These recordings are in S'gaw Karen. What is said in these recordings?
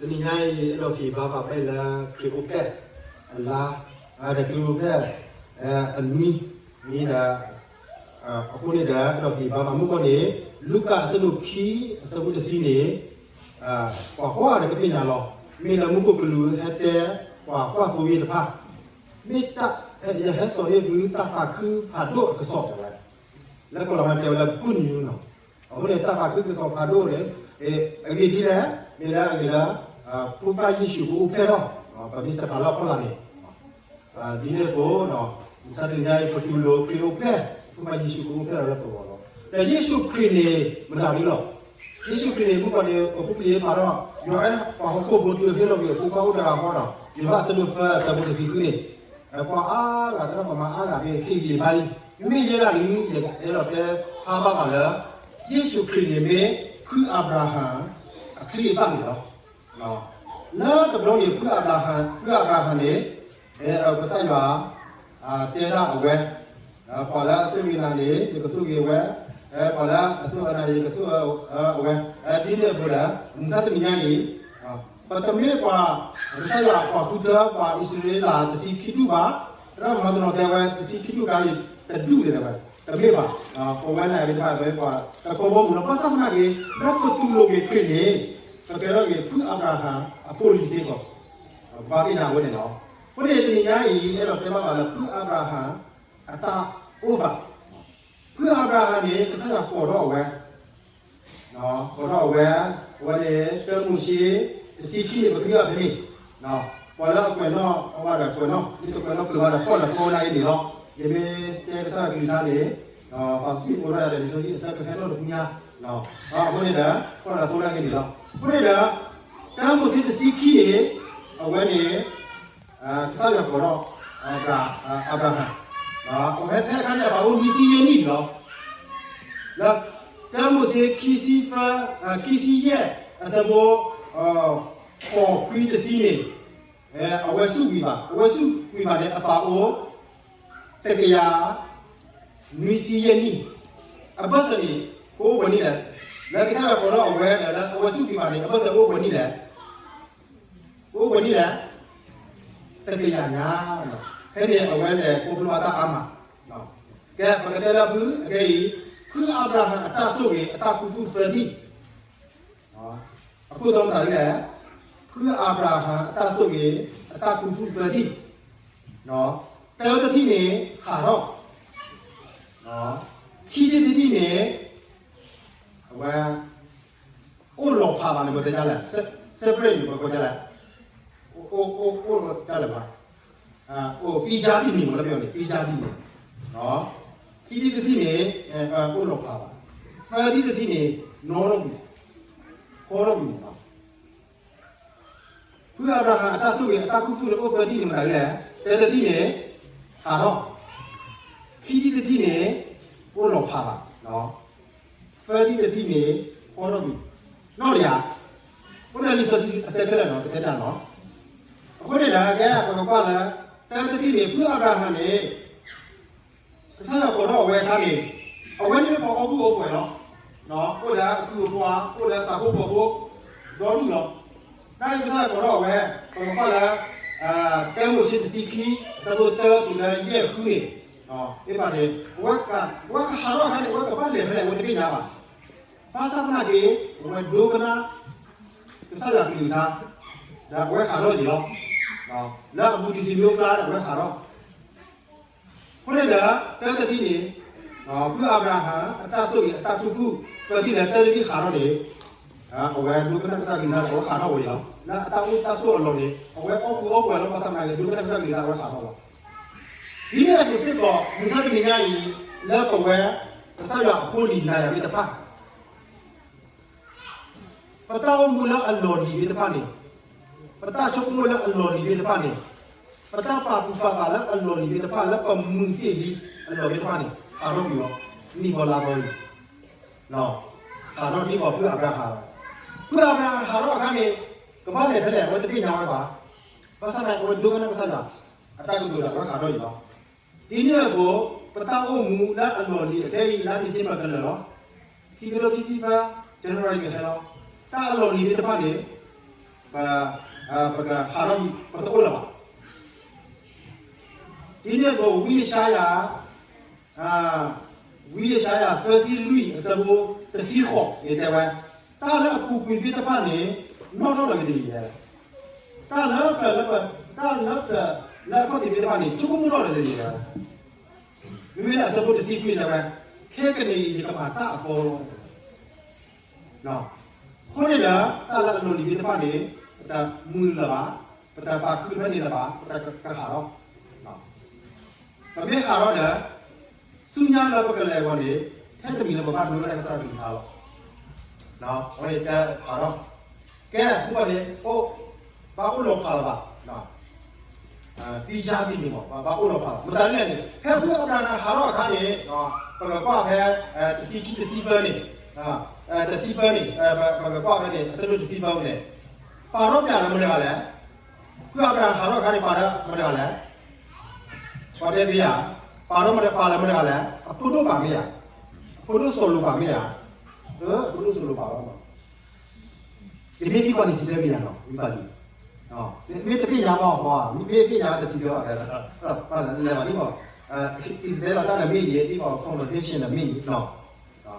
တနံၤညါအံၤ အဲၣ်ဒိးဟ့ၣ်ဘါပှၤဖဲလၢခရံာ်အိၣ်ဖျဲၣ်အလါ, ဒီးခရံာ်အိၣ်ဖျဲၣ်အနွံနံၤဒီး, အဃိန့ၣ်ဒီး အဲၣ်ဒိးဟ့ၣ်ဘါပှၤမုၣ်ကီၢ်န့ၣ်, လူၤကၣ်အဆၢဒိၣ်ခံ အဆၢဖိတဆံန့ၣ်, ပှၤကိးဂၤဒဲးကသ့ၣ်ညါလီၤ. မ့ၢ်လၢမူခိၣ်ကလူးဟဲတဲပှၤကွၢ်သိယ့ၢ်တဖၣ်, မ့ၢ်တၢ်ယဟဲစိာ်န့ၢ်သုတၢ်သးခုဖးဒိၣ်အကစီၣ်တဲဝဲ, လၢကီၢ်လီၤမးတဲဝဲလၢ good news နီၤ. အဃိန့ၣ် တၢ်သးခုကစီၣ်ဖးဒိၣ်န့ၣ်, အဂ့ၢ်ဒ်လဲၣ်, မ့ၢ်လၢအဂ့ၢ်လၢ ဖိခွါယ့ၣ်ၡူးကအိၣ်ဖျဲၣ်ထီၣ်, ပမ့ၢ်ဆဲးဖးလၢအဖီလာ်န့ၣ်, ဒ်န့ၣ်အဃိ, မုၢ်ဆါတနံၤညါအံၤ ပတူၢ်လိာ်ခရံာ်အိၣ်ဖျဲၣ်, ဖိခွါယ့ၣ်ၡူးကအိၣ်ဖျဲၣ်ထီၣ်လၢပဂီၢ်လီၤ. ဒီးယ့ၣ်ၡူးခရံာ်န့ၣ် မတၤဒုလီၤ. ယ့ၣ်ၡူးခရံာ်န့ၣ် မုၣ်ကီၢ်န့ၣ် ပဖိပလံၤပာ်ထီၣ်, ယွၤအဲၣ်ပှၤဟီၣ်ခိၣ်ဖိတုၤဟ့ၣ်လီၤကွံာ်အဖိခွါအိၣ်တဂၤဃီဒီး, ယိၤဟၣ်အဆၢဒိၣ်သၢအဆၢဖိတဆံဃုန့ၣ်, ပှၤအါဂၤသရၣ်သမါအါဂၤမ့ၢ်ဟ့ၣ်ဂံၢ်ဘါလံ. မ့မ့ၢ်ယဲဒၣ်န့ၣ် ယအဲၣ်ဒိးတဲဖျါဘၣ်ဃးလၢ ယ့ၣ်ၡူးခရံာ်န့ၣ်မ့ၢ်ဖုအၤဘြၤဟၣ်အချံအသၣ်န့ၣ်လီၤ. လၢတဘျီန့ၣ် ဖုအၤဘြၤဟၣ်, ဖုအၤဘြၤဟၣ်န့ၣ်, ကစၢ်ယွၤတဲဒၣ်အဝဲ, ပှၤလၢအဆိၣ်ဂ့ၤနၤန့ၣ် ယကဆိၣ်ဂ့ၤဝဲ, ပှၤလၢအဆိၣ်အၢနၤန့ၣ် ယကဆိၣ်အၢအဝဲ, ဒ်န့ၣ်အဃိဒီး မုၢ်ဆါတနံၤညါအံၤ, ပတမ့ၢ်ပှၤ, ကစၢ်ယွၤပှၤဃုထၢပှၤအံၣ်စရ့လးတဆံခံဒူၣ်ဘၣ်, သရၣ်သမါတနီၤတဲဝဲတဆံခံဒူၣ်ကျါန့ၣ် တဒူၣ်န့ၣ်တဲဝဲ, တမ့ၢ်ဘၣ်. ပဝဲန့ၣ်ဂ့ၤတဖၣ် ပဝဲပှၤတခီဘီမုၢ်လီၤ. ဘၣ်ဆၣ်သနာ်က့ လၢပတူၢ်လိာ်က့ၤခရံာ်န့ၣ်, ပကဲထီၣ်က့ၤဖုအၤဘြၤဟၣ်အဖိအလံၤစ့ၢ်ကီး, ပဘၣ်သ့ၣ်ညါအဝဲန့ၣ်လီၤ. အဃိန့ၣ်တနံၤညါအံၤ အဲၣ်ဒိးတဲဘၣ်ဃးလၢဖုအၤဘြၤဟၣ်အတၢ်အိၣ်သး, ဖုအၤဘြၤဟၣ်န့ၣ် ကစၢ်ယွၤကိးထီၣ်အဝဲ, ကိးထီၣ်အဝဲ, အဝဲန့ၣ် တၢမိၤၡ့ တဆံခံန့ၣ် ပကဟ့ၣ်အီၤဖဲန့ၣ်, ပှၤလၢအကွဲးနီၣ်အဝဲဒီးကွဲးနီၣ်, မ့ၢ်တကွဲးနီၣ်ကျၢၤဘၣ်ဒီး ကွၢ်လၢသိဝဲဒၣ်အံၤန့ၣ်လီၤ. ယမ့ၢ်တဲကစၢ်ယွၤကလုၢ်ကထါန့ၣ်, ပှၤစံးအိၣ်ထီၣ်ယၤဒီး လံာ်စီဆှံအဆၢကဟဲထီၣ်တပူၤညါ, အဃိန့ၣ်ဒီး ကွၢ်လၢသိဝဲဒၣ်အံၤန့ၣ်လီၤ. အဃိန့ၣ်ဒီး တၢမိၤၡ့တဆံခံန့ၣ်, အဝဲန့ၣ် ကစၢ်ယွၤကိးထီၣ် အၤဘြၤဟၣ်, အဝဲဖဲအခါန့ၣ် အသးအိၣ်နွံဆံယဲၢ်နံၣ်န့ၣ်လီၤ. လၢ တၢမိၤၡ့ ခံဆံသၢ, ခံဆံယဲၢ် အဆၢဖိ ဃိးခွံတဆံန့ၣ်, အဝဲစူးကွံာ်ဘၣ်, အဝဲစူးကွံာ်ဘၣ်န့ၣ် အသးအိၣ် တကယၤ နွံဆံယဲၢ်နံၣ်, အဘၢၣ်စၢၤန့ၣ် ကအိၣ်ပှဲၤနံၣ်လဲၣ်. လၢကစၢ်ယွၤကိးထီၣ်အဝဲဒီး လၢအဝဲစူးကွံာ်ဘၣ်န့ၣ် အဘၢၣ်စၢၤကအိၣ်ပှဲၤနံၣ်လဲၣ်. ကအိၣ်ပှဲၤနံၣ်လဲၣ်, တကယၤညါ, ဖဲန့ၣ်အဝဲလဲၤခီဖျိအတၢ်အါမး. ကဲ ပကတဲလၢဖုအခဲအံၤ, ဖုအၤဘြၤဟၣ်အတၢ်ဆိၣ်ဂ့ၤအတၢ်ခူသူၣ်သၢထံၣ်, အခိၣ်တီမတၤဒ်လဲၣ်, ဖုအၤဘြၤဟၣ်အတၢ်ဆိၣ်ဂ့ၤအတၢ်ခူသူၣ်သၢထံၣ်, တၢတထံၣ်န့ၣ် ဟးထီၣ်, ခံထံၣ်တထံၣ်န့ၣ် အဝဲ အိၣ်လီၤဖးဘၣ်န့ၣ် ပတဲဒ်လဲၣ်, separate န့ၣ် ပကိးဒ်လဲၣ်, အိၣ်ဒ်လဲၣ်ဘၣ်, အိၣ်သီးခြားစီန့ၣ် မ့ၢ်လၢပယီၤန့ၣ် သီးခြားစီန့ၣ်, ခံထံၣ်တထံၣ်န့ၣ် အိၣ်လီၤဖးဘၣ်, သၢထံၣ်တထံၣ်န့ၣ် နီၣ်ထီၣ်ကွံာ်, ဟီထီၣ်ကွံာ်န့ၣ်လီၤ. ဖုအၤဘြၤဟၣ်အတၢ်ဆိၣ်ဂ့ၤအတၢ်ခူသူၣ်န့ၣ် အိၣ်သၢထံၣ်န့ၣ်မတၤဒ်လဲၣ်, တၢတထံၣ်န့ၣ် ဟးထီၣ်, ခံထံၣ်တထံၣ်န့ၣ် အိၣ်လီၤဖးဘၣ်, သၢထံၣ်တထံၣ်န့ၣ် ဟီထီၣ်ကွံာ်, နီၣ်တယၤ, အိၣ်ဒီးလံာ်စီဆှံအဆၢခဲလၢာ်နီၤ ပတဲတၢ်နီၤ. အဃိန့ၣ်ဒီး ကဲ ပကကွၢ်လၢ တၢတထံၣ်န့ၣ် ဖုအၤဘြၤဟၣ်န့ၣ် ကစၢ်ယွၤကိးထီၣ်အဝဲအခါန့ၣ်, အဝဲန့ၣ်မ့ၢ်ပှၤအီၣ်ကုၢ်အီပှဲၤလီၤ. အိၣ်လၢအကုၢ်အပှၤ, အိၣ်လၢဆၣ်ဖိကီၢ်ဖိ, ဒီဒူၣ်လီၤ. နာ်က့ကစၢ်ယွၤကိးထီၣ်အဝဲ, ပကကွၢ်လၢ တၢမိၤၡ့တဆံခံ, အဆၢဖိတၢတုၤလၢယဲၢ်ဃုန့ၣ်, မ့ၢ်ဘၣ်န့ၣ်, အဝဲကဟးထီၣ်အခါန့ၣ် အဝဲကဘၣ်လဲၤဖဲလဲၣ် အဝဲတသ့ၣ်ညါဘၣ်. ဘၣ်ဆၣ်သနာ်က့ အဝဲဒိကနၣ် ကစၢ်ယွၤကလုၢ်ကထါ, ဒီးအဝဲဟးထီၣ်က့ၤလီၤ. လၢအဘူးတံၢ်စံယိၤကျါန့ၣ် အဝဲဟးထီၣ် အဃိန့ၣ်ဒီး တၢတထံၣ်န့ၣ်, ဖုအၤဘြၤဟၣ်အတၢ်ဆိၣ်ဂ့ၤအတၢ်ခူသူၣ် သၢထံၣ်လၢတၢတထံၣ်ဟးထီၣ်န့ၣ်, အဝဲဒိကနၣ်ကစၢ်ယွၤကလုၢ်ကထါ အဝဲဟးထီၣ်ဝဲအံၤလီၤ. လၢအတၢ်အိၣ်တၢ်ဆိၣ်အလီၢ်န့ၣ် အဝဲအီၣ်ကုၢ်အီပှဲၤလီၤ. ဘၣ်ဆၣ်သနာ်က့ ဒိကနၣ်ကစၢ်ယွၤကလုၢ်ကထါ အဝဲဟးထီၣ်လီၤ. ဒ်န့ၣ်အသိးစ့ၢ်ကီး မုၢ်ဆါတနံၤညါအံၤ လၢပဝဲ ကစၢ်ယွၤအဖိလံၤနၤယၤသ့ၣ်တဖၣ် ပတၢ်အိၣ်မူလၢအလီၢ်လံၤသ့ၣ်တဖၣ်န့ၣ်, ပတၢ်ဆိကမိၣ်လၢအလီၢ်လံၤသ့ၣ်တဖၣ်န့ၣ်, ပတၢ်ပာ်သူၣ်ပာ်သးလၢအလီၢ်လံၤသ့ၣ်တဖၣ် လၢပမုၢ်တ့ၢ်လံအလီၢ်သ့ၣ်တဖၣ်န့ၣ် ဟးထီၣ်ကွံာ်အီၤ, နံၣ်ဘီလါဘီအံၤ, ဟးထီၣ်ဒ်သိးဖုအၤဘြၤဟၣ်လီၤ. ဖုအၤဘြၤဟၣ်ဟးထီၣ်အခါန့ၣ် ကဘၣ်လဲၤဖဲလဲၣ် အဝဲတသ့ၣ်ညါဝဲဘၣ်. ဘၣ်ဆၣ်သနာ်က့ အဝဲဒိကနၣ်ကစၢ်ယွၤ အတၢ်ကတိၤဒီး အဝဲဟးထီၣ်အံၤလီၤ. ဒ်န့ၣ်အသိး ပတၢ်အိၣ်မူလၢအလီၢ်လံၤအခဲအံၤ လါ December ကလၢာ်လီၤ. ခံကထိခံဆံသၢ January ကဟဲလီၤ. တၢ်အလီၢ်လံၤသ့ၣ်တဖၣ်န့ၣ် ပ, ပကဟးထီၣ်, ပတအိၣ်လၢၤဘၣ်. ဒ်န့ၣ်အသိး ဝံယၡါယၤ, ဝံယၡါယၤ သၢဆံလွံၢ် အဆၢဖိ တဆံဃိးန့ၣ်တဲဝဲ, တၢ်လၢအပူၤကွံာ်သ့ၣ်တဖၣ်န့ၣ် နီၣ်ထီၣ်လီၤက့ၤတယံာ်, တၢ်လၢပျၢၤလၢပ, တၢ်လၢပျၢၤလၢအခီၣ်ထံးသ့ၣ်တဖၣ်န့ၣ် ဆိကမိၣ်ထီၣ်လီၤက့ၤတယံာ်. မ့မ့ၢ်လၢအဆၢဖိတဆံခွံတဲဝဲ, ခဲကနံၣ်အံၤယကမၤတၢ်အသီလီၤ. အဃိန့ၣ်ဒီး တၢ်လၢအလီၢ်လံၤသ့ၣ်တဖၣ်န့ၣ် ပတမုာ်လၢၤဘၣ်, ပတပာ်ခုၣ်ဖဲန့ၣ်လၢၤဘၣ်, ပတကဟးထီၣ်, ပမ့ၢ်ဟးထီၣ်ဒီး ဆူညါလၢပကလဲၤအဂီၢ်န့ၣ် ထဲတမံၤလၢပဘၣ်ဒိဝဲဒၣ်ကစၢ်ယွၤကလုၢ်ကထါလီၤ. အဝဲန့ၣ်တဲဟးထီၣ်, ကဲ မုၢ်ကီၢ်န့ၣ် အိၣ်, ဘၣ်အိၣ်လီၤဖးလၢၤဘၣ် သံဆါစံးန့ၣ်မး ဘၣ်အိၣ်လီၤဖးလီၤ. မတၤလဲၣ်န့ၣ် ဖဲဖုအၤဘြၤဟၣ်ဟးထီၣ်အခါန့ၣ် ပကကွၢ်ဖဲ တဆံခံ တဆံသၢန့ၣ်, တဆံသၢန့ၣ် ပကကွၢ်ဖဲန့ၣ် အဆၢဒိၣ်တဆံသၢန့ၣ် ပာ်ထီၣ်ပျၢ်လၢမတၤတဂၤလဲၣ်. ဖုအၤဘြၤဟၣ်ဟးထီၣ်အခါန့ၣ် ပာ်ဒီးမတၤတဂၤလဲၣ်. ပှၤတဲသ့ဧါ, ပာ်ထီၣ်မတၤ, ပာ်လၢမတၤတဂၤလဲၣ်. အဖိဒိၣ်ပာ်မ့ၢ်ဧါ, အဖိဒိၣ်စီၤလိာ်ပာ်မ့ၢ်ဧါ. အဖိဒိၣ်စီၤလိာ်ပာ်လီၤ. ယမ့ၢ်သံကွၢ်န့ၣ် စံးဆၢမ့ၢ်ဧါနီၤ, ဝံဘၣ်ဒံး, မ့ၢ်တသ့ၣ်ညါဘၣ်ဟီ, မ့ၢ်တသ့ၣ်ညါတစံးဆၢဘၣ်, လဲၤဘၣ်ဒ်သိး စံးဆၢလီၤတၢ်ဒီးမ့ၢ်ယဲ ဒ်သိး conversation ဒီးမ့ၢ်ယဲနီၤ.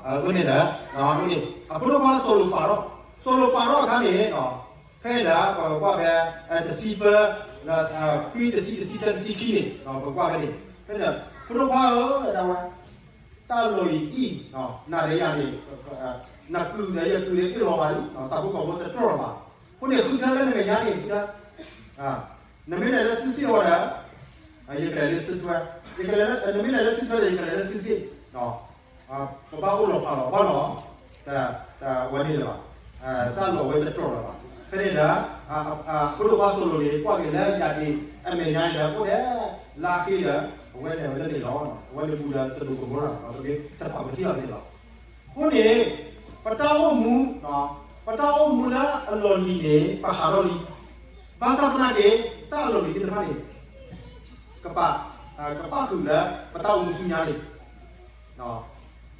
အဃိန့ၣ်ဒီး အဃိန့ၣ် အဖိဒိၣ်ခွါစီၤလိာ်ပာ်ထီၣ်, စီၤလိာ်ပာ်ထီၣ်အခါန့ၣ် ဖဲန့ၣ်ဒီး ပကကွၢ်ဖဲ တဆံသၢ, ခွံတဆံ, တဆံသၢ, တဆံခံန့ၣ် ပကကွၢ်ဖဲန့ၣ်, ဖဲန့ၣ် ဖိဒိၣ်ခွါဧၢ, ဒၣ်ဝဲ တၢ်လီၢ်အံၤအံၤ နၤဒီးယၤန့ၣ် နကုၢ်ဒီးယကုၢ်န့ၣ် အ့ၣ်လိာ်ဘၣ်လံ, ဆၣ်ဖိကီၢ်ဖိတတြီၢ်လၢၤဘၣ်. အဃိန့ၣ် ဃုထၢလၢနမဲာ်ညါန့ၣ် ဃုထၢ, နမ့ၢ်လဲၤလၢစုစ့ၣ်အီၤဒီး ယကလဲၤလၢစုထွဲ, နမ့ၢ်လဲၤလၢစုထွဲဒီး ယကလဲၤလၢစုစ့ၣ်, ပဘၣ်အိၣ်လီၤဖးလီၤဘၣ်လီၤ, တဝဲန့ၣ်လၢၤဘၣ်, တၢ်လီၢ်ဝဲတတြီၢ်လၢၤဘၣ်. ဖဲန့ၣ်ဒီး ဖိဒိၣ်ခွါစီၤလိာ်န့ၣ် ကွၢ်က့ၤလၢယၤဒ့ၣ်အမဲာ်ညါန့ၣ်ဒီး အိၣ်ထဲလါဃ့ဒီး အဝဲလဲၤဝဲလၢန့ၣ်လီၤ. အဝဲန့ၣ်မူဒီးစဒိၣ်ကမိရၤ ပမ့ၢ်စးထီၣ်ပထံၣ်အီၤန့ၣ်လီၤ. အဃိန့ၣ် ပတၢ်အိၣ်မူ, ပတၢ်အိၣ်မူလၢအလီၢ်လံၤန့ၣ် ပဟးထီၣ်လံ. ဘၣ်ဆၣ်သနာ်က့ တၢ်အလီၢ်လံၤသ့ၣ်တဖၣ်န့ၣ် ကပာ်, ကပာ်ဃုာ်လၢပတၢ်အိၣ်မူဆူညါန့ၣ်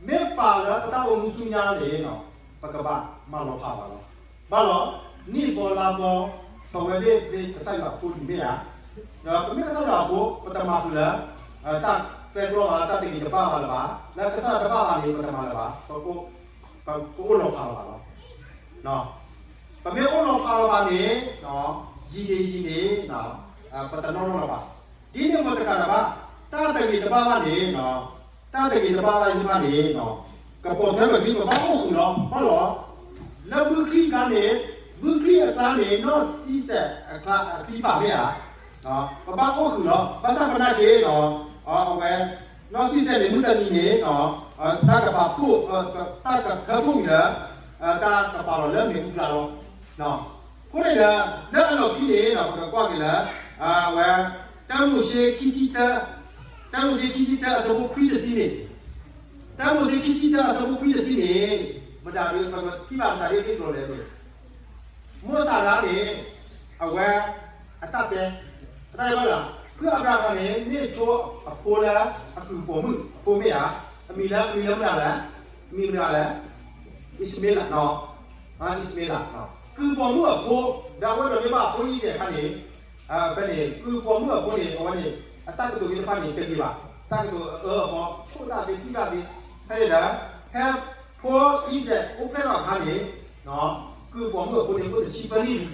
မ့ၢ်ပာ်လၢပတၢ်အိၣ်မူဆူညါန့ၣ် ပကဘၣ်မၤလီၤဖးဘၣ်လီၤ. ဘၣ်လီၤ, နံၣ်သီလါသီ ပဝဲသ့ၣ်မ့ၢ်ကစၢ်ယွၤအဖိဒံးမ့ၢ်ဧါ, ဒီးပမ့ၢ်ကစၢ်ယွၤအဖိ ပတမၤဃုာ်လၢ တၢ်ကျဲကျီဘၣ် တၢ်တဂ့ၤတဘၣ်ဘၣ်လၢၤဘၣ်, လၢကစၢ်ယွၤတဘၣ်ဘၣ်န့ၣ် ပတမၤလၢၤဘၣ်, ပကအိၣ်လီၤဖးလီၤဘၣ်လီၤ. ပမ့ၢ်အိၣ်လီၤဖးလီၤဘၣ်န့ၣ် ယံာ်န့ၣ်ယံာ်န့ၣ် ပတနီၣ်နီၣ်လၢၤဘၣ်. ဒ်န့ၣ်အသိးတကးဒံးဘၣ် တၢ်တဂ့ၤတဘၣ်ဘၣ်န့ၣ် တၢ်တဂ့ၤတဘၣ်ဘၣ်သ့ၣ်တဖၣ်န့ၣ် ကပိာ်ထွဲပချံ ပဘၣ်အိၣ်ဃုာ်လီၤ. ဘၣ်လီၤ, လၢဘုချံအကျါန့ၣ် ဘုချံအကျါန့ၣ် နီၢ်စံစဲးအချံဘၣ်မ့ၢ်ဧါ, ပဘၣ်အိၣ်ဃုာ်လီၤ. ဘၣ်ဆၣ်သနာ်က့ အဝဲ နီၢ်စံစဲးန့ၣ် မုၢ်တနံၤန့ၣ် တၢ်ကပာ်ဖှိၣ်, တၢ်ကထၢဖှိၣ်ကွံာ်လၢ တၢ်ကပာ်လီၤလၢမ့ၣ်အူကျါလီၤ. အဃိန့ၣ်ဒီး လၢအလီၢ်ခံန့ၣ် ပကကွၢ်က့ၤလၢ အဝဲ တၢမိၤၡ့ ခံဆံတၢ, တၢမိၤၡ့ ခံဆံတၢ အဆၢဖိခွံတဆံန့ၣ်, တၢမိၤၡ့ ခံဆံတၢ အဆၢဖိခွံတဆံန့ၣ် မတၤဒ် ပကထံၣ်ဘၣ်မတၤဒ်န့ၣ်ကျိၤလဲၣ်န့ၣ်, မိၣ်စၤရါန့ၣ် အဝဲ အတၢ်တဲ, အတၢ်တဲဘၣ်လၢ ဖုအၤဘြၤဟၣ်န့ၣ် မ့ၢ်ဆိအဖိလၢ အကုၢ်ပိာ်မုၣ်အဖိမ့ၢ်ဧါ, အမံၤလၢ အမံၤလၢမတၤလဲၣ်, အမံၤမတၤလဲၣ်, အံၣ်စမ့လး, အံၣ်စမ့လး, ကုၢ်ပိာ်မုၣ်အဖိ, ဒီးအဝဲဒိးန့ၢ်ဘၣ်အဖိအံၤစဲးအခါန့ၣ် ဖဲန့ၣ် ကုၢ်ပိာ်မုၣ်အဖိန့ၣ် အဝဲန့ၣ် အတၢ်ကတိၤသ့ၣ်တဖၣ်န့ၣ် တဂ့ၤဘၣ်, တၢ်ကတိၤအအၢအသီ ဆိၣ်ဒၣ်သ့ ထံၣ်ဒၣ်သ့, ဖဲန့ၣ်ဒီး ဖဲဖိအံၤစဲးအိၣ်ဖျဲၣ်ထီၣ်အခါန့ၣ် ကုၢ်ပိာ်မုၣ်အဖိန့ၣ်အိၣ်တဆံသၢနံၣ်လံ,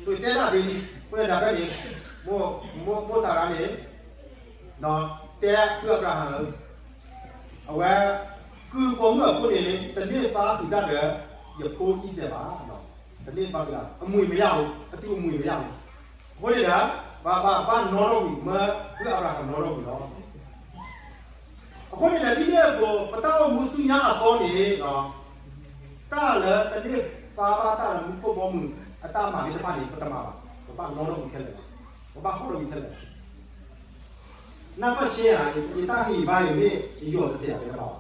ပတဲဒၣ်သ့လံ, အဃိန့ၣ်ဒီးဖဲန့ၣ် မိၢ်စၤရါန့ၣ် တဲဖုအၤဘြၤဟၣ်ဧၢ အဝဲ ကုၢ်ပိာ်မုၣ်အဖိန့ၣ် တန့ၢ်သါဃုာ်တၢ်ဒီး ယဖိအံၤစဲးဘၣ်, တန့ၢ်သါဃုာ်တၢ် အမွေမရဘူး, အတုၤအမွေမရဘူး, အဃိန့ၣ်ဒီး ဘၣ်ဘၣ်ဘၣ်နီၣ်ထီၣ်ကွံာ် မၢဖုအၤဘြၤဟၣ်နီၣ်ထီၣ်ကွံာ်လီၤ. အဃိန့ၣ်ဒီး ဒ်န့ၣ်အသိး ပတၢ်အိၣ်မူဆူညါအသီန့ၣ် တၢ်လၢတန့ၢ်သါဘၣ်တၢ်လၢမူခိၣ်ဘီမုၢ် အတၢ်မၤသ့ၣ်တဖၣ်န့ၣ် ပတမၤဘၣ်, ပဘၣ်နီၣ်ထီၣ်ကွံာ်ခဲလၢာ်လီၤ, ပဘၣ်ဟီၣ်ထီၣ်ကွံာ်ခဲလၢာ်လီၤ. နၢ်ပၢၢ်ရှဲဧါ, ယတၢ်ဟ့ၣ်ဘါအံၤမ့ၢ်ယီၤတစဲးအပျဲၢ်ဘၣ်,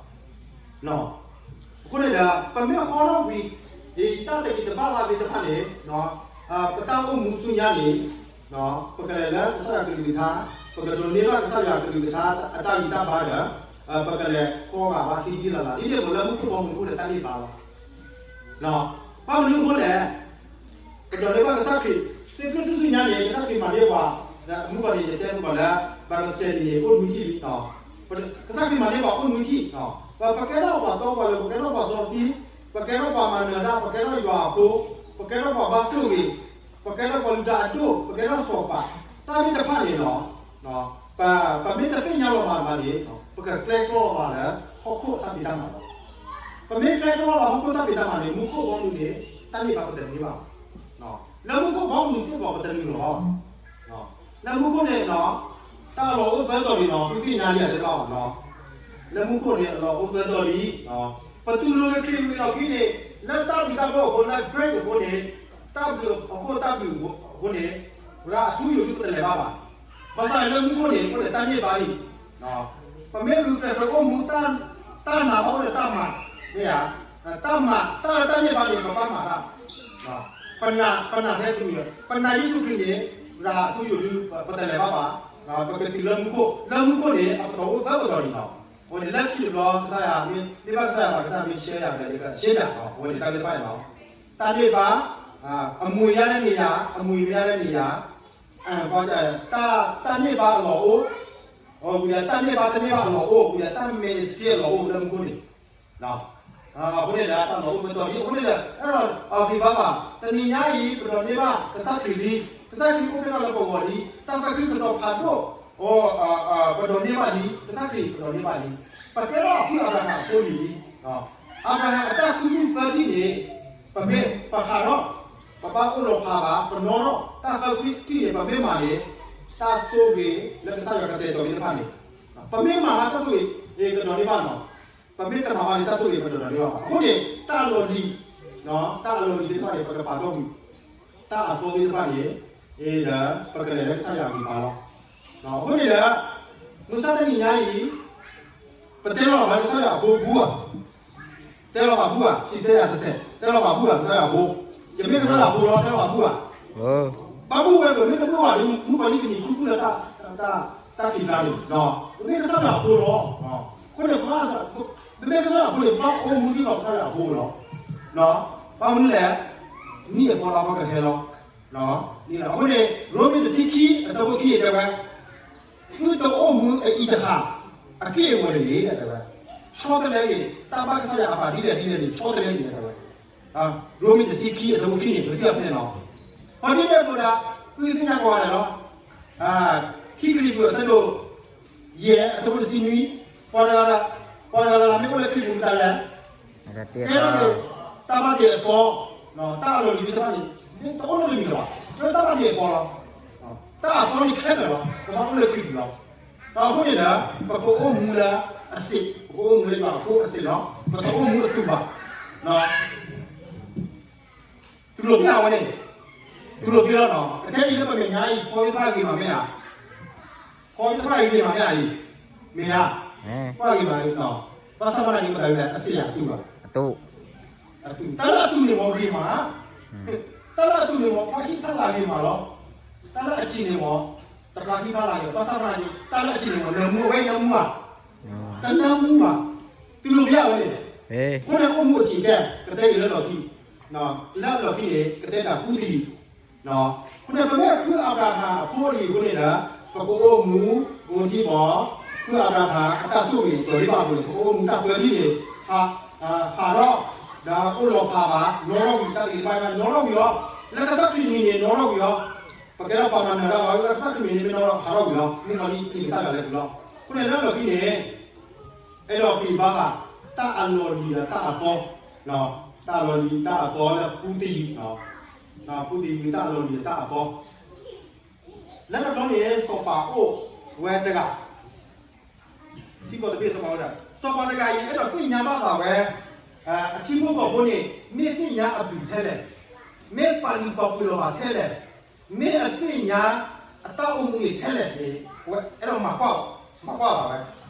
အဃိန့ၣ်ဒီး ပမ့ၢ်ဟီၣ်ထီၣ်ကွံာ် တၢ်တဂ့ၤတဘၣ်ဘၣ်သ့ၣ်တဖၣ်န့ၣ် ပတၢ်အိၣ်မူဆူညါန့ၣ် ပကလဲၤလၢကစၢ်ယွၤကလုၢ်ကထါ, ပကဒိးန့ၢ်ဘၣ်ကစၢ်ယွၤကလုၢ်ကထါအတၢ်ဂံၢ်တၢ်ဘါဒီး ပကလဲၤဃီဂာ်ဘၣ်ဟ့ၣ်ဂံၢ်လၢ်လၢ်, ဒ်န့ၣ်အသိးလၢမူခိၣ်ဘီမုၢ်အိၣ်ဒီးတၢ်န့ၢ်သါလီၤ. ဘၣ်မနုၤအဃိလဲၣ်, ပဒိးန့ၢ်ဘၣ်ကစၢ်ခရံာ် သ့ၣ်ဖျိၣ်ထူၣ်စုညါန့ၣ် ကစၢ်ခရံာ်မၤန့ၢ်ပှၤ, မုၢ်ကီၢ်န့ၣ် ယတဲသကိးလၢ Bible study န့ၣ် အိၣ်နွံထံၣ်လံ, ကစၢ်ခရံာ်မၤန့ၢ်ပှၤအိၣ်နွံထံၣ်, ပကဲထီၣ်ပှၤတီပှၤလိၤ ပကဲထီၣ်ပှၤစီဆှံ, ပကဲထီၣ်ပှၤမၤနၢၤတၢ် ပကဲထီၣ်ယွၤအဖိ, ပကဲထီၣ်ပှၤဘၣ်ဆိၣ်ဂ့ၤ, ပကဲထီၣ်ပှၤလုၢ်တၢ်အဒိၣ် ပကဲထီၣ်စီၤပၤ, တၢ်သ့ၣ်တဖၣ်န့ၣ်လီၤ. ပမ့ၢ်တသ့ၣ်ညါလီၤမၤမၤန့ၣ် ပကကျဲကျီဘၣ်လၢ ဟီၣ်ခိၣ်တၢ်ဖံးတၢ်မၤလီၤ. ပမ့ၢ်ကျဲကျီဘၣ်ဟီၣ်ခိၣ်တၢ်ဖံးတၢ်မၤန့ၣ် မူခိၣ်ဘီမုၢ်န့ၣ် တၢ်န့ၢ်ဘၣ်ပတန့ၢ်ဘၣ်. လၢမူခိၣ်ဘီမုၢ်စ့ၢ်ကီးပတနုာ်လီၤ. လၢမူခိၣ်န့ၣ် တၢ်အလီၢ်အိၣ်သၢတီၤလံနီၤ သုသ့ၣ်ညါလံဧါတဘၣ်ဘၣ်နီၤ. လၢမူခိၣ်န့ၣ် အလီၢ်အိၣ်သၢတီၤလံ. ပတူၢ်လိာ်ခရံာ်ဝံၤလီၢ်ခံန့ၣ် လၢတၢ်ဘျုးတၢ်ဖှိၣ်အဃိ လၢ grace အဃိန့ၣ် တၢ်ဘျုးအဃိ တၢ်ဘျုးအဃိန့ၣ် ရၤအထူအယိာ်ဒုပတလဲၤဘၣ်ဘၣ်. ဘၣ်ဆၣ်လၢမူခိၣ်န့ၣ် အိၣ်ဒီးတၢ်န့ၢ်ဘၣ်လံ. ပမ့ၢ်ဂုာ်ကျဲးစၢးအိၣ်မူ တၢ်နာ်ဘၣ်အိၣ်ဒီးတၢ်မၤ, မ့ၢ်ဧါ, တၢ်မၤ တၢ်လၢတၢ်န့ၢ်ဘၣ်န့ၣ် ပဘၣ်မၤတၢ်, ပနာ် ပနာ်ထဲတမံၤလၢၤ ပနာ်ယ့ၣ်ၡူးခရံာ်န့ၣ် ရၤအထူအယိာ်ဒု ပတလဲၤဘၣ်ဘၣ်, ပကတုၤလၢမူခိၣ် လၢမူခိၣ်န့ၣ် အပတီၢ်အိၣ်သၢပတီၢ်လံနီၤ. အဃိန့ၣ် လၢခံတဘျီ ကစၢ်ယွၤ မ့ၢ်ဘၣ်ကစၢ်ယွၤဘၣ် ကစၢ်မ့ၢ်ရှဲယၤဒီး ယကရှဲယၤနီၤ. အဃိန့ၣ် တၢ်သ့ၣ်တဖၣ်န့ၣ်လီၤ. တၢ်န့ၢ်ဘၣ် အမူအယါလၢန့ၣ်ယၤ အမူအယါလၢန့ၣ်ယၤ, တၢ်န့ၢ်ဘၣ်အလီၢ်အိၣ်, ဝံၤဒီးတၢ်န့ၢ်ဘၣ်တန့ၢ်ဘၣ်အလီၢ်အိၣ် ဝံၤဒီးတၢ်မဲာ်စက့အလီၢ်အိၣ်လၢမူခိၣ်န့ၣ် အဃိန့ၣ်ဒီး တၢ်လီၢ်အိၣ်သၢတီၤလံ အဃိန့ၣ်ဒီး အဲၣ်ဒိးအီၤက့ၤဘၣ်ဘၣ် တနံၤညါအံၤ ပဒိးန့ၢ်ဘၣ်ကစၢ်ခရံာ်လံ, ကစၢ်ခရံာ်အိၣ်ဖျဲၣ်ထီၣ်လၢပဂီၢ်လံ, တၢ်သးခုကစီၣ်ဖးဒိၣ် ပဒိးန့ၢ်ဘၣ်လံ, ကစၢ်ခရံာ်ပဒိးန့ၢ်ဘၣ်လံ, ပကဲထီၣ်အဖုအၤဘြၤဟၣ်အဖိလံၤလံ. အၤဘြၤဟၣ်အတၢ်ခူသူၣ်သၢထံၣ်န့ၣ် ပမ့ၢ်ပဟးထီၣ် ပဘၣ်အိၣ်လီၤဖးဘၣ် ပနီၣ်ထီၣ် တၢ်သၢထံၣ်န့ၣ် ပမ့ၢ်မၤန့ၣ် တၢ်ဆိၣ်ဂ့ၤလၢကစၢ်ယွၤကတဲာ်ကတီၤသ့ၣ်တဖၣ်န့ၣ် ပမ့ၢ်မၤဘၣ်တၢ်ဆိၣ်ဂ့ၤ ကဒိးန့ၢ်ဘၣ်နီၤ, ပမ့ၢ်တမၤဘၣ်န့ၣ် တၢ်ဆိၣ်ဂ့ၤပဒိးန့ၢ်ဘၣ်ဘၣ်. အဃိန့ၣ် တၢ်အလီၢ်လံၤ တၢ်အလီၢ်လံၤသ့ၣ်တဖၣ်န့ၣ် ပကပာ်တီၢ်ကွံာ် တၢ်အသီသ့ၣ်တဖၣ်န့ၣ် ဒီးပကလဲၤလၢကစၢ်ယွၤအဂံၢ်အဘါလီၤ. အဃိန့ၣ်ဒီး မုၢ်ဆါတနံၤညါအံၤ ပတဲလီၤဘၣ်လၢကစၢ်ယွၤအဖိပူၤဧါ, တဲလီၤဘၣ်ပူၤဧါ, စံးဆၢယၤတစဲး တဲလီၤဘၣ်ပူၤဧါ ကစၢ်ယွၤအဖိ, ယမ့ၢ်ကစၢ်ယွၤအဖိလီၤ တဲလီၤဘၣ်ပူၤဧါ. ဘၣ်မနုၤဝဲ ပမ့ၢ်တမုာ်ဘၣ်ဒီး မုၣ်ကီၤလံၢ်ကနံၤခူသူၣ်လၢ တၢ်ခံးကျါန့ၣ်, ပမ့ၢ်ကစၢ်ယွၤအဖိလီၤ. အဃိန့ၣ် ပမ့ၢ်ကစၢ်ယွၤအဖိန့ၣ် ပဘၣ်အိၣ်မူဒ်သိးကစၢ်ယွၤအဖိလီၤ. ဘၣ်မနုၤလဲၣ်, နံၣ်အသီလါသီကဟဲလီၤ. အဃိန့ၣ် ရိမ့ၤတဆံခံ အဆၢဖိခံန့ၣ်တဲဝဲ သုတအိၣ်မူအအံၤတဃၣ် အက့ၢ်အဂီၤတဂ့ၤ တဲဝဲ, ဆီတလဲဂ့ၤ, တၢ်ဘၣ်ကစၢ်ယွၤအသးဒ်လဲၣ်ဒ်လဲၣ်န့ၣ် ဆီတလဲဂ့ၤ တဲဝဲ. ရိမ့ၤတဆံခံ အဆၢဖိခံန့ၣ် ပကထံၣ်အဖဲန့ၣ်လီၤ. ပှၤဒ်လဲၣ်အဃိဒီး သုသ့ၣ်ညါကိးဂၤဒဲးလီၤ. ခံကရံၣ်သူး အဆၢဒိၣ်ယဲၢ် အဆၢဖိတဆံနွံ, ပှၤတဂၤ ပှၤတဂၤလၢ်လၢ်မ့ၢ်အိၣ်လၢခရံာ်ပူၤတၢ်လဲၣ် ကဲထီၣ်န့ၣ် တၢ်ဘၣ်တ့အသီ, တၢ်အလီၢ်လံၤသ့ၣ်တဖၣ်န့ၣ် မ့ၢ်တအိၣ်လၢတမံၤလၢၤဘၣ်, မ့ၢ်တၢ်ဘၣ်တ့အသီလီၤ. တၢ်အသီန့ၣ်ခဲလၢာ်လီၤ, ပဘၣ်အိၣ်လၢခရံာ်ပူၤလီၤ. ဒီးအဃိန့ၣ်ဒီး ပကအိၣ်မူလၢအစ့း, ပကအိၣ်မူလၢယွၤအဖိအစ့းလီၤ, ပတအိၣ်မူအတူၢ်ဘၣ်. တူၢ်လိာ်သ့ဧါဝဲန့ၣ်, တူၢ်လိာ်သ့လီၤနီၤ. အခဲအံၤလၢပမဲာ်ညါအံၤ ဖီသ့ၣ်တဖၣ်ဂ့ၤမးမ့ၢ်ဧါ, ဖီသ့ၣ်တဖၣ်အံၤဂ့ၤမးမ့ၢ်ဧါအံၤ, မ့ၢ်ဧါ, ပှၤဂ့ၤမးအံၤ, ဘၣ်ဆၣ်သနာ်က့ ပတၢ်လၢအစ့းယၤတူၢ်ဘၣ်, တၢ်လၢအတူၢ်န့ၣ်မ့ၢ်ဂ့ၤမး, တၢ်လၢအတူၢ်န့ၣ်မ့ၢ် ဖျါခံဖျါလၤဂ့ၤမးလီၤ. တၢ်လၢအစ့းန့ၣ်မ့ၢ် တဖျါခံဖျါလၤဂ့ၤ, ဘၣ်ဆၣ်သနာ်က့ တၢ်လၢအစ့းန့ၣ်မ့ၢ် နၢမူအဝဲ နၢမူဧါ, တနၢမူဘၣ်, တူၢ်လိာ်ဘၣ်ဝဲန့ၣ်, အဃိန့ၣ်အိၣ်မူအစ့းကဲ ကတဲက့ၤလၢလီၢ်ခံ, လၢလီၢ်ခံန့ၣ် ကတဲတၢ်ပူတယံၤ အဃိန့ၣ် ပမ့ၢ်ဖုအၤဘြၤဟၣ်အဖိအလံၤအဃိန့ၣ်ဒီး ပကအိၣ်မူ အိၣ်ဒံးဘၣ် ဖုအၤဘြၤဟၣ်အတၢ်ဆိၣ်ဂ့ၤ ကၢၤဒံးဘၣ်အပူၤန့ၣ် ပကအိၣ်မူတၢ်သၢထံၣ်န့ၣ် ဟးထီၣ် ဒီးအိၣ်လီၤဖးဘၣ် နီၣ်ထီၣ်ကွံာ် တၢ်သ့ၣ်တဖၣ် နီၣ်ထီၣ်ကွံာ်အီၤ လၢကစၢ်ခရံာ်မံၤန့ၣ် နီၣ်ထီၣ်ကွံာ်အီၤ ပကဲထီၣ်ပှၤမၤနၢၤတၢ်လီၤ လၢကစၢ်ခရံာ်မံၤန့ၣ် မ့ၢ်နီၣ်ထီၣ်ဟးထီၣ်ကွံာ်လီၤ မ့ၢ်ပှၤလံၣ်ပသးယွၤလဲၤကွံာ်လီၤ အဃိန့ၣ် လၢလီၢ်ခံန့ၣ် အဲၣ်ဒိးဃ့ဘါဘၣ် တၢ်အလီၢ်လံၤဒီးတၢ်အသီ, တၢ်အလီၢ်လံၤတၢ်အသီလၢပူတယံၤ, ပူတယံၤ တၢ်အလီၢ်လံၤဒီးတၢ်အသီ, လၢတဘျီန့ၣ် စီၤပၤအိၣ်ဝဲတဂၤ, ထံကီၢ်တဘ့ၣ်စီၤပၤအိၣ်တဂၤ, စီၤပၤတဂၤအံၤ အဲၣ်ဒိးသ့ၣ်ညါဘၣ်ဃးဝဲ အထံဖိကီၢ်ဖိန့ၣ် မ့ၢ်သ့ၣ်ညါအဘျုးထဲလဲၣ်, မ့ၢ်ပာ်လုၢ်ပာ်ပှ့ၤလီၤဘၣ်ထဲလဲၣ်, မ့ၢ်အသ့ၣ်ညါအတၢ်အိၣ်မူန့ၣ်ထဲလဲၣ်န့ၣ် အဝဲအဲၣ်ဒိးမၤကွၢ်, မၤကွၢ်ဘၣ်ဝဲ,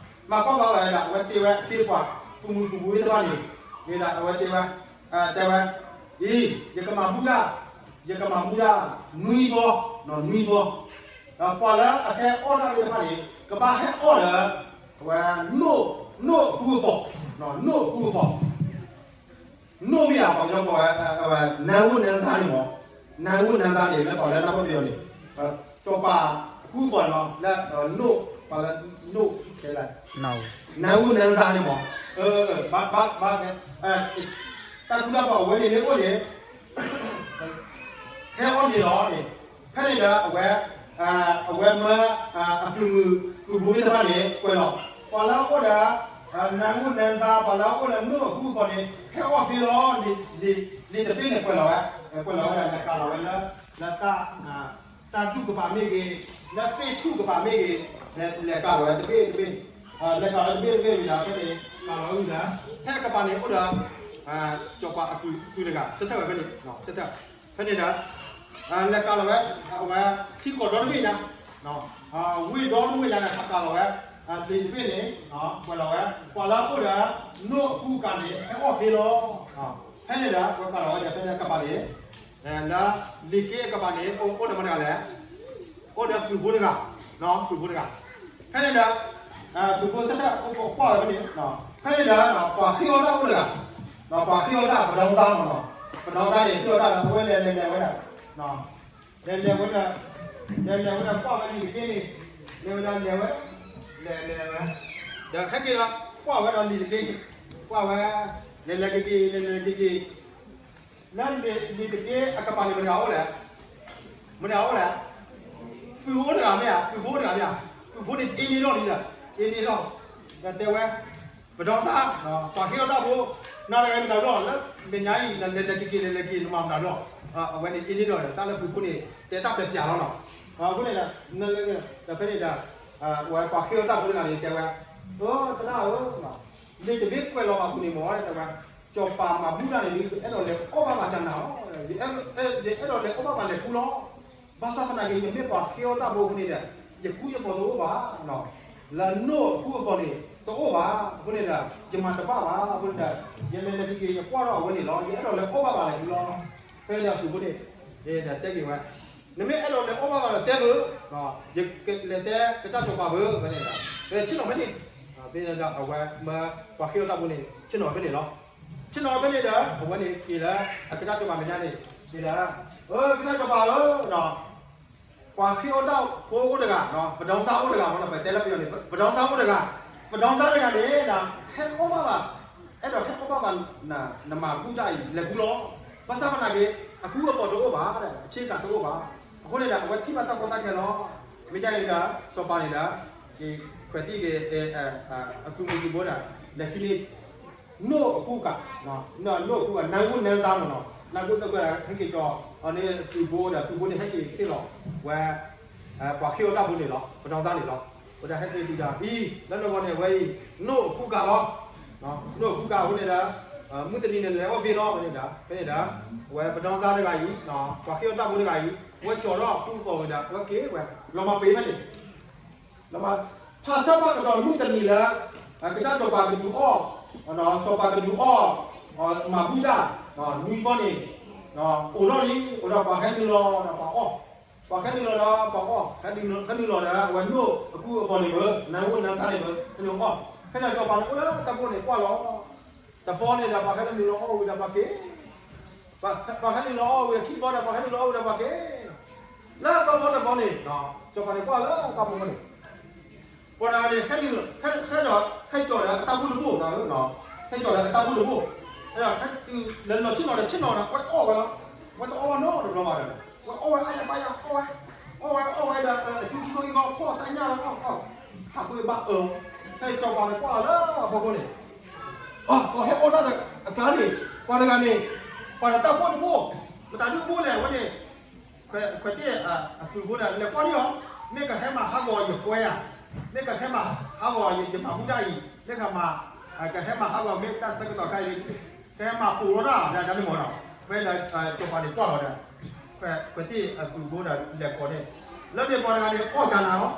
မၤကွၢ်ဘၣ်ဝဲဒၣ် အဝဲတ့ဝဲအခ့အပှၤ သူၣ်မုာ်သးဘိသ့ၣ်တဖၣ်န့ၣ်, မ့ၢ်ဒၣ်အဝဲတ့ဝဲ, တဲဝဲ, အံၤ ယကမၤဘူၣ်ဒၣ်, ယကမၤဘူၣ်ဒၣ် နွံသီ, နွံသီ, ဒီးပှၤလၢအဟဲအီၣ်တၢ်သ့ၣ်တဖၣ်န့ၣ် ကဘၣ်ဟဲအီၣ်ဒီး အဝဲ နိၣ်အဃူအသီ, နိၣ်အဃူအသီ နိၣ်မ့ၢ်ဧါ ပှၤကညီကိးဝဲ အဝဲ နၢဝိၣ်နၢသါန့ၣ်မ့ၢ်, နၢ်ဟူနၢ်သါန့ၣ် လၢပှၤလၢတၢ်ပီၢ်ပယီၤန့ၣ် စီၤပၤအကူအသိးန့ၣ်မး လၢ နိၣ် ပှၤလၢ နိၣ် တဲလၢ နၢ်ဟူနၢ်သါန့ၣ်မး ဘၣ် ဘၣ် ဘၣ် တၢ်ကူတၢ်သိးအဝဲန့ၣ်မ့ၢ်အိၣ်န့ၣ် ဟဲအီၣ်န့ၣ်လီၤန့ၣ် ဖဲန့ၣ်ဒီးအဝဲ အဝဲမၢ အသုးမုၢ်သုးဘိသ့ၣ်တဖၣ်န့ၣ် ကွဲးလီၤ ပှၤလၢအအိၣ်ဒီး နၢ်ဟူနၢ်သါ ပှၤလၢအအိၣ်လၢနိၣ်အကူအသိးန့ၣ် ဟဲအီၣ်သ့လီၤ လံာ်တဘ့ၣ်န့ၣ်ကွဲးလီၤဝဲ ကွဲးလီၤဝဲဒၣ် လဲၤကးလီၤဝဲလၢ လၢတၢ် တၢ်ဒူၣ်ကပၤမ့ၢ်ဂ့ၤ လၢသ့ၣ်ထူၣ်ကပၤမ့ၢ်ဂ့ၤ လဲၤကးလီၤဝဲတဘ့ၣ်တဘ့ၣ် လဲၤကးလီၤတဘ့ၣ်တဘ့ၣ်ဝံၤဒီး ဖဲန့ၣ် ကးလီၤဝံၤဒီး ဖဲအကပၤန့ၣ်အိၣ်ဒီး စီၤပၤအသုးတဂၤ ဆၢထၢၣ်ဝဲဖဲန့ၣ် ဆၢထၢၣ် ဖဲန့ၣ်ဒီး လဲၤကးလီၤဝဲ အဝဲ ထံကီၢ်ဒီတဘ့ၣ်ညါ ဝ့ၢ်ဒီတဘ့ၣ်ညါန့ၣ် ဟးကးလီၤဝဲ လံာ်တဘ့ၣ်န့ၣ် ကွဲးလီၤဝဲ ပှၤလၢအအိၣ်ဒီး နိၣ်အကူအကၤန့ၣ် ဟဲအီၣ်သ့လီၤ ဖဲန့ၣ်ဒီး ဝဲကးလီၤဝဲဒီး ဖဲန့ၣ်အကပၤန့ၣ် လၢ လံာ်က့အကပၤန့ၣ် အိၣ်ဒီးမတၤတဂၤလဲၣ် အိၣ်ဒီးသုးဖိတဂၤ သုးဖိတဂၤ ဖဲန့ၣ်ဒီး သုးဖိဆၢထၢၣ်အိၣ်ကွၢ်ဝဲဖဲန့ၣ် ဖဲန့ၣ်ဒီး ပှၤဃ့အီၣ်တၢ်အိၣ်တဂၤ ပှၤဃ့အီၣ်တၢ် ပဒီသါမ့ၢ်နီၤ ပဒီသါန့ၣ် ဃ့အီၣ်တၢ်ဒီး အဝဲလဲၤလဲၤလဲၤဝဲဒၣ် လဲၤလဲၤဝဲဒၣ် လဲၤလဲၤဝဲဒၣ်ကွၢ်ဝဲလံာ်တက့ၢ်န့ၣ် လဲၤဝဲဒၣ်လဲၤဝဲ လဲၤလဲၤဝဲ ဒီးဟဲက့ၤဒီး ကွၢ်ဝဲဒီးလံာ်တက့ၢ်န့ၣ် ကွၢ်ဝဲ လဲၤလဲၤက့ၤက့ၤ လဲၤလဲၤက့ၤက့ၤ လၢလံာ်တက့ၢ်အကပၤန့ၣ် မတၤအိၣ်လဲၣ် မတၤအိၣ်လဲၣ် သုးဖိတဂၤမ့ၢ်ဧါ သုးဖိတဂၤမ့ၢ်ဧါ သုးဖိန့ၣ် အ့န့ၢ်ထီၣ်လံဒီး အ့န့ၢ်ထီၣ် ဒီးတဲဝဲ ပဒီသါ ပှၤဃ့အီၣ်တၢ်ဖိ နၤတဂၤမတၤလီၤ လၢမဲာ်ညါအံၤ နလဲၤလဲၤက့ၤက့ၤ လဲၤလဲၤက့ၤ နမၤမတၤလီၤ အဝဲန့ၣ် အ့န့ၢ်ထီၣ်ဒီး တၢ်လၢသုးဖိန့ၣ် တဲတၢ်ပျးပျးလီၤနီၤ အဃိန့ၣ်ဒီး ဒီးဖဲန့ၣ်ဒီး ဝဲပှၤဃ့အီၣ်တၢ်ဖိတဂၤန့ၣ် တဲဝဲ သရၣ်ဧၢ လံာ်တဘ့ၣ်ကွဲးလီၤဘၣ်ပူၤန့ၣ်မ့ၢ် တဲဝဲ စီၤပၤမၤဘူၣ်တၢ်န့ၣ်ဒုး ယအဲၣ်ဒိးလဲၤအီၣ်ဘၣ်ဘၣ်ကနၤလီၤ ယအဲၣ်ဒိးလဲၤအီၣ်ဘၣ်ဘၣ်လဲၤကူလီၤ ဘၣ်ဆၣ်သနာ်က့ ယမ့ၢ်ပှၤဃ့အီၣ်တၢ်ဖိအဃိန့ၣ်ဒီး ယကူယသိးတအိၣ်ဘၣ် လၢနိၣ်အကူအသိးန့ၣ် တအိၣ်ဘၣ် အဃိန့ၣ်ဒီး ယမၤတဘၣ်ဘၣ်အဃိန့ၣ်ဒီး ယလဲၤလဲၤက့ၤက့ၤ ယကွၢ်ထီၣ်အဝဲန့ၣ်လီၤ ယအဲၣ်ဒိးလဲၤအီၣ်ဘၣ်ဘၣ်လဲၤကူလီၤ ဖဲန့ၣ်ဒီးသုးဖိန့ၣ် တဲက့ၤဝဲ နမ့ၢ်အဲၣ်ဒိးလဲၤအီၣ်ဘၣ်ဘၣ်ဒီးတဲဂ့ၤ ယလဲၤတဲကစၢ်စီၤပၤဂ့ၤ ဖဲန့ၣ်ဒီး ဆ့ၣ်နီၤဖဲန့ၣ် ဖဲန့ၣ်ဒီးအဝဲမၢပှၤဃ့အီၣ်တၢ်ဖိန့ၣ် ဆ့ၣ်နီၤဝဲဖဲန့ၣ်လီၤ ဆ့ၣ်နီၤဝဲဖဲန့ၣ်ဒီး အဝဲန့ၣ်က့ၤလၢ အကစၢ်စီၤပၤမဲာ်ညါန့ၣ် က့ၤလၢ ကစၢ်စီၤပၤဧၢ ပှၤဃ့အီၣ်တၢ်ဖိအိၣ်တဂၤ ပဒီသါအိၣ်တဂၤ ပတဲလၢပယီၤန့ၣ် ပဒီသါအိၣ်တဂၤ ပဒီသါတဂၤန့ၣ်ဒီး ဟဲအီၣ်ဘၣ်ဘၣ် အဲၣ်ဒိးဟဲအီၣ်ဘၣ်ဘၣ် နမၤဘူၣ်တၢ်အံၤ လဲၤကူလီၤ ဘၣ်ဆၣ်သနာ်က့ အကူအသိးတအိၣ်ဘၣ် အဆ့ကၤတအိၣ်ဘၣ် အဃိန့ၣ်ဒီး အဝဲထံၣ်ဘၣ်တၢ်ကီတၢ်ခဲလီၤ မ့ၢ်ဒ်န့ၣ်ဒီး စီၤပၤန့ၣ်ဒီး က့ၤခွဲးတံၢ်က့ၤ အသုးမုၢ်သုးဘိဒီး လဲၤခံန့ၢ် နိၣ်အကူကၤ နိၣ်အကူကၤ နၢ်ဟူနၢ်သါမ့ၢ်နီၤ နၢ်ဟူနၢ်သါ ဟဲက့ၤကီၤ အန့ၣ်သုးဘိဒီး သုးဘိန့ၣ် ဟဲက့ၤဟ့ၣ်လီၤဝဲ ပှၤဃ့အီၣ်တၢ်ဖိန့ၣ်လီၤ ပဒီသါန့ၣ်လီၤ ဝဲဒၣ်ဟဲက့ၤတုၤဒီး အံၤ လၢနဂီၢ်န့ၣ် အဝဲအံၤ နိၣ်အကူကၤလီၤ နိၣ်အကူကၤအဃိန့ၣ်ဒီး မုၢ်တနံၤန့ၣ် လဲၤအီၣ်သ့လီၤ ဖဲန့ၣ်ဒီး ဖဲန့ၣ်ဒီး အဝဲပဒီသါတဂၤအံၤ ပှၤဃ့အီၣ်တၢ်ဖိတဂၤအံၤ အဝဲကၠီၤထီၣ်အကူအသိးဝဲဒီး အဝဲက့ၤဝဲ လီၤမၤပှဲၤဖဲန့ၣ် လီၤမၤ ဖးဆၢဘၣ်ကဒီးမုၢ်တနံၤလၢ ကစၢ်စီၤပၤကဒုးအီၣ် စီၤပၤကဒုးအီၣ် မၤဘူၣ်တၢ် နွံဘီန့ၣ် အိၣ်ထီၣ်လံ အိၣ်ဒီးပှၤဟဲနုာ်လီၤဒီးပှၤအီၣ် ပှၤဟဲနုာ်လီၤဒီးပှၤအီၣ် ဟဲနုာ်လီၤဒီး အဝဲနိၣ်အကူအသိးန့ၣ်မ့ၢ် နၢ်ဟူနၢ်သါန့ၣ်မ့ၢ် ဟဲနုာ်အီၣ် ဖဲန့ၣ်စီၤပၤန့ၣ်အိၣ်လၢတၢ်ဘိန့ၣ်ကွၢ်လီၤ တဘီန့ၣ်ဒီးပှၤဟဲနုာ်လီၤအီၣ်ဝံၤဒီးပှၤက့ၤ ပှၤဟဲနုာ်လီၤအီၣ်ဝံၤခံဘီဒီး ပှၤဟဲနုာ်လီၤအီၣ်ဝံၤဒီးပှၤက့ၤ လၢသီသီတဘီန့ၣ် စီၤပၤန့ၣ်ကွၢ်လၢတၢ်ဘိန့ၣ် ပှၤတဂၤန့ၣ် ဟဲနုာ် ဟဲဒီး ဟဲကၠီၤဒီးအတၢ်ဘိၣ်တဘိၣ် ဟဲကၠီၤဒီးအတၢ်ဘိၣ်တဘိၣ် ဟဲဒီးဟဲတုၤလၢလီၤဆ့ၣ်နီၤဒီးဆ့ၣ်နီၤဒီး အဝဲအီၣ်ဝဲလီၤ အဝဲတအီၣ်ဘၣ်နီတဘျီဘၣ်ဒီး အဝဲအီၣ်ဝဲအါယၤပါယၤ အီၣ်ဝဲ အီၣ်ဝဲအီၣ်ဝဲဒီး အစုခံခိၣ်အံၣ်ဂီၢ်ဖီၣ်တၢ်ညၣ်ဒီးအီၣ်အီၣ် ဟးကွံာ်ဘၣ်အၢ ဖဲစီၤပၤန့ၣ်ကွၢ်လီၤလၢအဖီခိၣ်န့ၣ် ပှၤဟဲအီၣ်တၢ်ဒီးအကျါန့ၣ် ပှၤတဂၤန့ၣ် ပှၤဒီးတၢ်ဘိၣ်တဘိၣ် မတၤဒုးဘိၣ်လဲၣ် အဝဲန့ၣ် ခွဲးတ့ၢ်အသုးဖိဒီး လဲၤကွၢ်န့ၢ်အီၤ မ့ၢ်ကဟဲမၤဟးဂီၤယကွဲဧါ, မ့ၢ်ကဟဲမၤဟးဂီၤယမၤဘူၣ်တၢ်အံၤ, မ့ၢ်ကမၤ ကဟဲမၤဟးဂီၤမ့ၢ်တၢ်ဆၢကတီၢ်ခဲအံၤ ကဟဲမၤပိာ်ထီၣ်တၢ် ဒ်န့ၣ်မ့ၢ်နီၤ, ဖဲဒီးစီၤပၤန့ၣ်ကွၢ်လီၤဒီး ခွဲးတ့ၢ်အသုးဖိဒီးလဲၤကိးန့ၣ် လၢန့ၣ်ပှၤတဂၤန့ၣ် အီၣ်ကနၤလီၤ,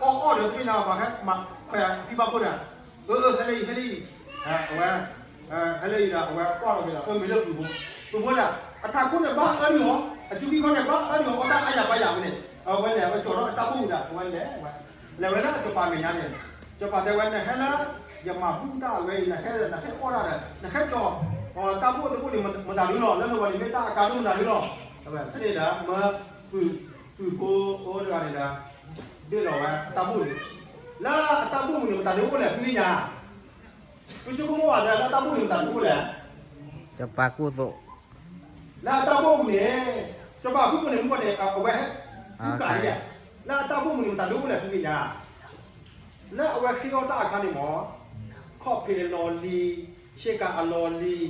အီၣ်အီၣ်ဒီးတမ့ၢ်ညါဘၣ် ပှၤဟဲမၤခွဲးဖံဘၣ်ခိၣ်ဒီး အၢ အၢ ဟဲလၢအံၤ ဟဲလၢအံၤ, အဝဲ ဟဲလၢအံၤဒီး အဝဲကွၢ်လီၤက့ၤဒီး အၢ မ့ၢ်လၢသုးဖိ, သုးဖိဒီး အထးခိၣ်န့ၣ်ဘၣ်အၢနုာ်အီၤ, အစုခံခီန့ၣ် ဘၣ်အၢနုာ်အီၤ အီၣ်တၢ်အါယၤပါယၤဝဲန့ၣ်, အဝဲလဲၤ အဝဲကၠီၤထီၣ်အတၢ်ဘိၣ်ဝံၤဒီး အဝဲလဲၤဝဲ, လဲၤဝဲလၢစီၤပၤမဲာ်ညါန့ၣ်, စီၤပၤတဲဝဲ နဟဲလၢ ယမၤဘူၣ်တၢ်အဝဲအံၤ နဟဲ နဟဲအီၣ်တၢ်ဒီး နဟဲကၠီၤ တၢ်ဘိၣ်တဘိၣ်န့ၣ် မတၤဒုလီၤ, လၢနဂီၢ်န့ၣ် မ့ၢ်တၢ်အကါဒိၣ်မတၤဒုလီၤ ဖဲန့ၣ်ဒီး မၢ သုးဖိအိၣ်တဂၤန့ၣ်ဒီး ဒ့ၣ်လီၤဝဲအတၢ်ဘိၣ်န့ၣ်, လၢအတၢ်ဘိၣ်မုၢ်န့ၣ် မတၤဒုအိၣ်လဲၣ် သုသ့ၣ်ညါ, သုဆိကမိၣ်ဝဲ လၢအတၢ်ဘိၣ်န့ၣ် မတၤဒုအိၣ်လဲၣ်, စီၤပၤကူသိး, လၢအတၢ်ဘိၣ်မုၢ်န့ၣ်, စီၤပၤကူသိးန့ၣ် မုၢ်ကီၢ်န့ၣ် အဝဲဟဲ ကူကၤလံဧါ, လၢအတၢ်ဘိၣ်မုၢ်န့ၣ် မတၤဒုအိၣ်လဲၣ် သုသ့ၣ်ညါ လၢအဝဲဃ့အီၣ်တၢ်အခါန့ၣ်မ့ၢ်, ခီၣ်ဖံးအလီၢ်လံၤ, ဆ့ကၤအလီၢ်လံၤ,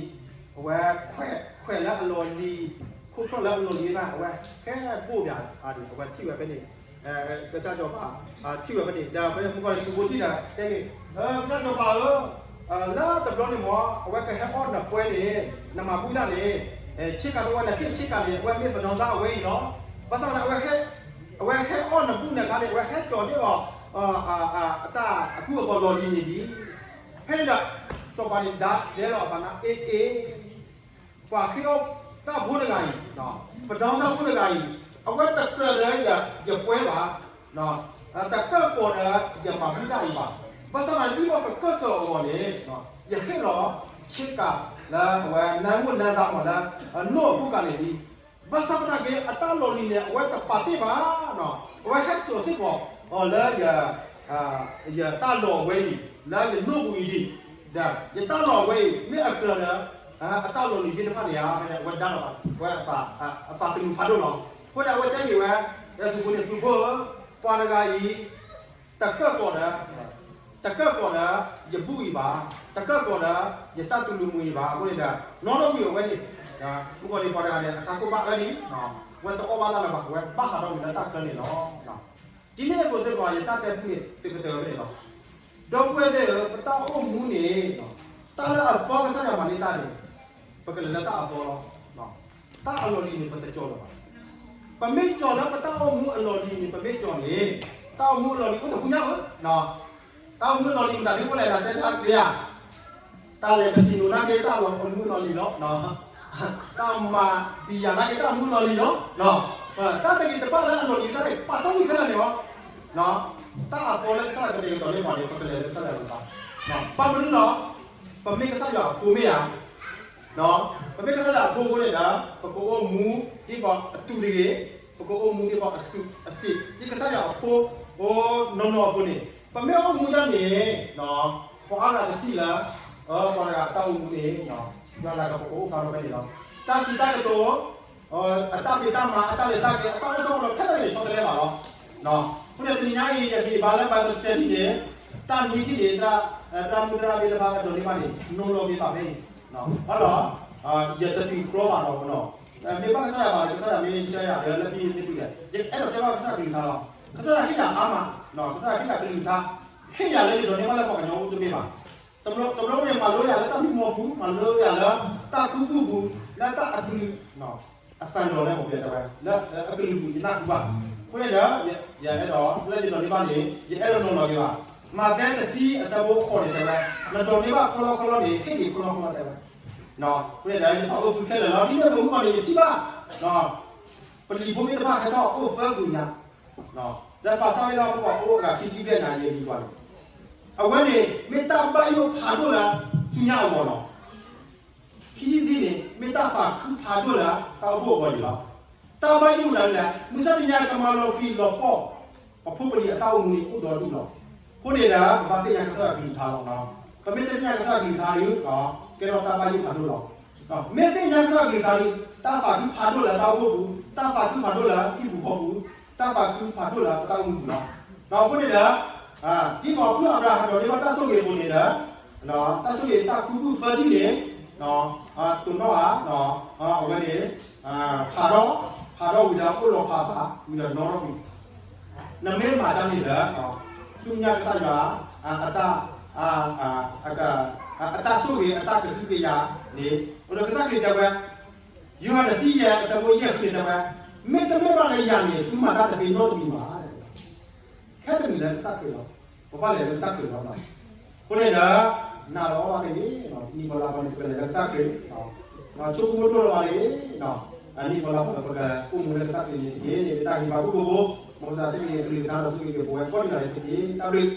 အဝဲခွဲး, ခွဲးလၢအလီၢ်လံၤ, ခိၣ်ဖျီၣ်လၢအလီၢ်လံၤန့ၣ် အဝဲဟဲဘိၣ်ပၠးအီၤဒီး အဝဲထံၣ်ဝဲဖဲန့ၣ်, ကစၢ်စီၤပၤ ထံၣ်ဝဲဖဲန့ၣ် ဒီးဖဲန့ၣ်မုၢ်ကီၢ်န့ၣ် သုးဖိထံၣ်ဒီး တဲန့ၣ်, ကစၢ်စီၤပၤဧၢ, လၢတဘျီန့ၣ်မ့ၢ် အဝဲကဟဲအီၣ်နပှဲၤန့ၣ် နမၤဘူၣ်တၢ်န့ၣ်, ဆ့ကၤတဝဲ နခ့ဆ့ကၤန့ၣ် အဝဲမ့ၢ်ပနီၢ်သၣ်အဝဲအံၤလီၤ. ဘၣ်ဆၣ်သနာ်က့ အဝဲဟဲအီၣ်နဘူၣ်နခါန့ၣ် အဝဲဟဲကၠီၤန့ၢ်အီၤ အတၢ်အကူအသိးလီၢ်လံၤန့ၣ်လံ. ဖဲန့ၣ်ဒီး စီၤပၤန့ၣ်ဒၣ်တဲလီၤအသးန့ၣ် အ့ အ့ ပှၤဃ့အီၣ်တၢ်ဖိတဂၤအံၤ, ပနီၢ်သၣ်ဖိတဂၤအံၤ, အဝဲတကြၢးဒီးယပှဲၤဘၣ်, တကၢၢ်ကီၢ်ဒီးယမၤဘူၣ်တၢ်အံၤဘၣ်. ဘၣ်ဆၣ်သနာ်က့ ဒ်သိးကကၢၢ်ကီၢ်အဂီၢ်န့ၣ် ယဟ့ၣ်လီၤဆ့ကၤလၢအဝဲနၢမူၣ်နၢသးမးလၢ အနိၣ်အဘူၣ်ကၤန့ၣ်လံ. ဘၣ်ဆၣ်သနာ်က့ အတၢ်လီၢ်လံၤန့ၣ် အဝဲတပာ်တ့ၢ်ဘၣ်, အဝဲဟဲကၠီၤစ့ၢ်ကီးလၢ ယတၢ်လီၢ်အဝဲအံၤ လၢယနိၣ်ပူၤအံၤဒံး, ဒီးယတၢ်လီၢ်အဝဲအံၤ မ့ၢ်အကြၢးဒီး အတၢ်လီၢ်လံၤသ့ၣ်တဖၣ်န့ၣ်ဧါ, ဖဲန့ၣ် အဝဲဒါလီၤဘၣ် အဝဲ အသးတနူၤဖးဒိၣ်လီၤ. အဃိန့ၣ် အဝဲတဲက့ၤဝဲ သုးဖိန့ၣ် သုးဖိဧၢ, ပှၤတဂၤအံၤ တကၢၢ်ကီၢ်ဒီး တကၢၢ်ကီၢ်ဒီးယဘူၣ်အံၤဘၣ်, တကၢၢ်ကီၢ်ဒီးယတၢ်တူၢ်လိာ်မုာ်အံၤဘၣ်. အဃိန့ၣ်ဒီး နီၣ်ထီၣ်ကွံာ်အဝဲန့ၣ်, မုၢ်ကီၢ်န့ၣ် ပှၤတဂၤန့ၣ် အထးခိၣ်ဘၣ်အၢဒံး, အဝဲတအီၣ်ဘၣ်တၢ်လၢၤဘၣ်, အဝဲဘၣ်ဟးထီၣ်ကွံာ်လၢတၢ်ချၢန့ၣ်လီၤ. ဒ်န့ၣ်အသိးစ့ၢ်ကီး ယတၢ်တဲဖုန့ၣ် သုကတၢၢ်ဝဲန့ၣ်လီၤ. ဒီပုၢ်ဝဲၢ်သ့ၣ်ဧၢ, ပတၢ်အိၣ်မူန့ၣ် တၢ်လၢအသီကစၢ်ယွၤမၤန့ၢ်တၢ်န့ၣ် ပကလဲၤလၢတၢ်အသီလီၤ. တၢ်အလီၢ်လံၤန့ၣ် ပတကၠီၤလၢၤဘၣ်. ပမ့ၢ်ကၠီၤလၢပတၢ်အိၣ်မူအလီၢ်လံၤန့ၣ် ပမ့ၢ်ကၠီၤန့ၣ် တၢ်အိၣ်မူအလီၢ်လံၤအိၣ်တပူၤညါဧၢ, တၢ်အိၣ်မူအလီၢ်လံၤမတၤဒုအိၣ်လဲၣ် နတဲတၢ်တသ့ဧါ. တၢ်လဲၤ casino နာ်က့ တၢ်အိၣ်မူအလီၢ်လံၤလီၤ. တၢ်မၤဘံယၤနာ်က့ တၢ်အိၣ်မူအလီၢ်လံၤလီၤ. တၢ်တဂ့ၤတဘၣ်လၢအလီၢ်လံၤတၢ်န့ၣ် ပာ်တီၢ်ဝံၤခဲလၢာ်န့ၣ်လီၤ. တၢ်အသီလၢကစၢ်ယွၤကတဲာ်ကတီၤန့ၢ်ပှၤန့ၣ် ပကလဲၤလၢကစၢ်ယွၤအသီ. ဘၣ်မနုၤလီၤ, ပမ့ၢ်ကစၢ်ယွၤအဖိမ့ၢ်ဧါ. ပမ့ၢ်ကစၢ်ယွၤအဖိအဃိန့ၣ်ဒီး ပကအိၣ်မူဒ်သိးအတူးတဂ့ၤ, ပကအိၣ်မူဒ်သိးအစူးအစ့း ဒ်ကစၢ်ယွၤအဖိ အိၣ်နီၢ်နီၢ်အဃိန့ၣ်, ပမ့ၢ်အိၣ်မူဒ်န့ၣ် ပှၤအါဂၤကထံၣ်လၢ ပှၤတဂၤအတၢ်အိၣ်မူန့ၣ် ယွၤလၢကပကအိၣ်ဖျါထီၣ်ဖဲန့ၣ်လီၤ. တၢ်စံးတၢ်ကတိၤ အတၢ်ဖံးတၢ်မၤ အတၢ်လဲၤတၢ်က့ၤ အတၢ်အိၣ်ထီၣ်အိၣ်လီၤခဲလၢာ်န့ၣ် ဆီတလဲဘၣ်လီၤ. အဃိန့ၣ်တနံၤညါအံၤ ယက့ၤဘၣ်လၢ Bible study န့ၣ် တၢ်နွံထံၣ်န့ၣ် သရၣ်မုၣ်သရၣ်ဘ့ၣ်လၢဘၣ်ဒိးန့ၢ်ဘၣ်န့ၣ် နီၤလီၤက့ၤဘၣ်ဖဲအံၤ, ဘၣ်ဒီး ယတတုၤကြီဘၣ်ဒီးနီၤ, မ့ၢ်ဘၣ်ကစၢ်ယွၤဘၣ် ကစၢ်ယွၤမ့ၢ်ဆှၢယၤလၢလၢခံမ့ၢ်တုၤလဲၣ် ယအဲၣ်ဒိးတဲဘၣ်ကစၢ်ယွၤကလုၢ်ကထါလီၤ. ကစၢ်ယွၤဟ့ၣ်ယၤအါမး, ကစၢ်ယွၤဟ့ၣ်ယၤကလုၢ်ကထါ, ဟ့ၣ်ယၤလၢယဒိးန့ၢ်ဘၣ်လၢပှၤကညီအိၣ်တမ့ၢ်ဘၣ်. တဘျီတဘျီန့ၣ် မၤလိယၤလၢတၢ်မံမီၢ်ပူၤ, မၤလိယၤလၢတၢ်ခူသူၣ်ပူၤ, လၢတၢ်အကလုၢ် အသံဒီးလၢပှၤတဲဝဲ လၢအကလုၢ်ပူၤယနၢ်ဟူဘၣ်. အဃိန့ၣ်ဒီး ယအဲၣ်ဒိး လၢယဒိးန့ၢ်ဘၣ်န့ၣ် ယအဲၣ်ဒိးနီၤလီၤက့ၤဘၣ်. မးသဲတဆံအဆၢဖိဃိးန့ၣ်တဲဝဲ, နဒိးန့ၢ်ဘၣ်ခီလီခီလီန့ၣ် ဟ့ၣ်က့ၤခီလီခီလီတဲဝဲ. အဃိန့ၣ်ဒီး ယသးအိၣ်သုခဲလၢာ်လီၤ. ဒ်န့ၣ်အသိးမုၢ်ကီၢ်န့ၣ် ယထံၣ်ဘၣ် ပလံၤဖိမ့ၢ်တဖၣ်ဟဲထီၣ်အိၣ်သၢပူၤညါ, ဒီးပာ်စၢ်ဝဲလၢပှၤအိၣ်အဂၤခံဆံဘျဲၣ်ညါယဲၢ်နံၣ်ပှၤန့ၣ်, အဝဲန့ၣ် မ့ၢ်တၢ်ဘၣ်ယိၣ်ဖးဒိၣ်လၢဆူညါအဂီၢ်လီၤ. ခံထံၣ်တထံၣ်န့ၣ် မ့ၢ်တၢ်သးခုဖးဒိၣ်လၢတၢ်အိၣ်ဖှိၣ်အဂီၢ်န့ၣ်လီၤ. တၢ်ဘၣ်ယိၣ်မနုၤလဲၣ်, မုၢ်ဆါတနံၤညါကမၤလီၤဃံၤလီၤပီၢ် ပဖိပလံၤအတၢ်အိၣ်မူန့ၣ်အိၣ်ဒီဒူၣ်လီၤ. အဃိန့ၣ်ဒီး ပဘၣ်သ့ၣ်ညါကစၢ်ယွၤကလုၢ်ကထါလီၤ. ပမ့ၢ်တသ့ၣ်ညါကစၢ်ယွၤကလုၢ်ကထါဒီး ကဲထီၣ်တၢ်ဘၣ်ယိၣ်ဖးဒိၣ်လီၤ. မ့ၢ်သ့ၣ်ညါကစၢ်ယွၤကလုၢ်ကထါဒီး တၢ်သးခုဖးဒိၣ်လၢတၢ်အိၣ်ဖှိၣ်ပူၤ, တၢ်သးခုဖးဒိၣ်လၢဟံၣ်ပူၤဃီပူၤ, တၢ်သးခုဖးဒိၣ်လၢပတၢ်အိၣ်မူပူၤလီၤ. အဃိန့ၣ်ဒီး ဒ်သိးဖုအၤဘြၤဟၣ်ဒိးန့ၢ်ဘၣ်တၢ်ဆိၣ်ဂ့ၤအသိးန့ၣ်ဒီး တၢ်ဆိၣ်ဂ့ၤတၢ်ခူသူၣ်သၢထံၣ်န့ၣ် တိၢ်နီၣ်ဧါ, အဝဲန့ၣ် ဖးထီၣ်, ဖးထီၣ်ဝံၤဒီးအိၣ်လီၤဖးဖးဝံၤဒီးနီၣ်ထီၣ်ကွံာ်, နမ့ၢ်မၤတၢ်န့ၣ်ဒီး ဆူညါကစၢ်ယွၤ အတၢ် အတၢ်ဆိၣ်ဂ့ၤအတၢ်ကဟုကယာ်န့ၣ် အိၣ်ဒီးကစၢ်ခရံာ်တဲဝဲ, ယိၤဟၣ်တဆံယဲၢ်အဆၢဖိယဲၢ်ဃုန့ၣ်တဲဝဲ, မ့တမ့ၢ်ဘၣ်လၢယၤန့ၣ် သုမၤတၢ်တသ့နီတမံၤဘၣ်. ခဲတမံၤလၢကစၢ်ခရံာ်လီၤ. ပဘၣ်လဲၤလၢကစၢ်ခရံာ်လီၤ. အဃိန့ၣ်ဒီး နာ်လီၤဘၣ်တဂ့ၤ, နံၣ်ပလါပှၤန့ၣ် ပကလဲၤလၢကစၢ်ခရံာ်, ဆိကမိၣ်ဒိၣ်လီၤဘၣ်တဂ့ၤ, နံၣ်ပလါပှၤန့ၣ် ပကအိၣ်မူလၢကစၢ်ခရံာ်န့ၣ်တက့ၢ်. မ့ၢ်တၢ်ဟ့ၣ်ပှၤဘၣ်ဘိဘိ, မ်ကစၢ်ဆိၣ်ဂ့ၤအကလုၢ်ကထါဒီးဆိၣ်ဂ့ၤက့ၤပဝဲကိးဂၤဒဲးန့ၣ်တက့ၢ်. တၢ်ဘျုး